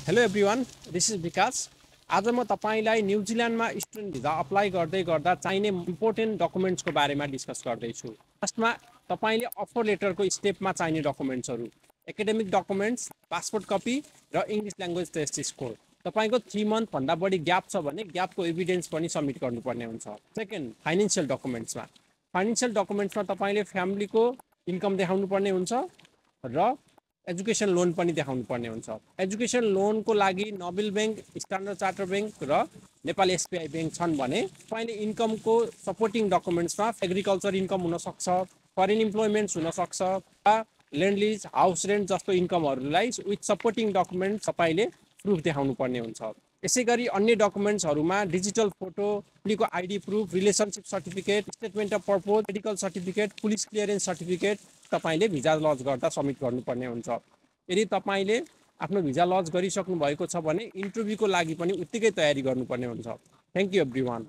Hello everyone, this is विकास। आज म तपाईलाई न्युजिल्यान्डमा स्टुडेन्ट भिजा अप्लाई गर्दै गर्दा चाहिने इम्पोर्टेन्ट डकुमेन्ट्सको बारेमा डिस्कस गर्दैछु। फर्स्टमा तपाईले अफर लेटरको स्टेपमा चाहिने डकुमेन्ट्सहरू, एकाडेमिक डकुमेन्ट्स, पासपोर्ट कपी र इङ्ग्लिस ल्याङ्ग्वेज टेस्ट स्कोर। तपाईको 3 मन्थ भन्दा बढी ग्याप छ भने ग्यापको एभिडेन्स पनि सबमिट गर्नुपर्ने हुन्छ। सेकेन्ड, फाइनान्शियल डकुमेन्ट्समा तपाईले फ्यामिलीको इन्कम देखाउनु पर्ने हुन्छ र एजुकेसन लोन पनि देखाउनु पर्ने हुन्छ। एजुकेसन लोनको लागि Nobel bank, standard charter bank र नेपाल एसबिआई बैंक छन् भने तपाईले इन्कमको सपोर्टिङ डकुमेन्ट्समा एग्रिकल्चर इन्कम हुनसक्छ, फरेन इम्प्लोइमेन्ट्स हुनसक्छ, ल्यान्ड लिज, हाउस रेन्ट जस्तो इन्कमहरूलाई विथ सपोर्टिङ डकुमेन्ट तपाईले प्रुफ देखाउनु पर्ने हुन्छ। यसै गरी अन्य डकुमेन्ट्सहरूमा डिजिटल फोटो, पुलिसको ID proof, relationship certificate, statement of purpose, medical certificate, police clearance certificate तपाईले भिजा लज गर्दा सबमिट गर्नुपर्ने हुन्छ। यदि तपाईले आफ्नो भिजा लज गरिसक्नु भएको छ भने इन्टरभ्यूको लागि पनि उत्तिकै तयारी गर्नुपर्ने हुन्छ। Thank you everyone.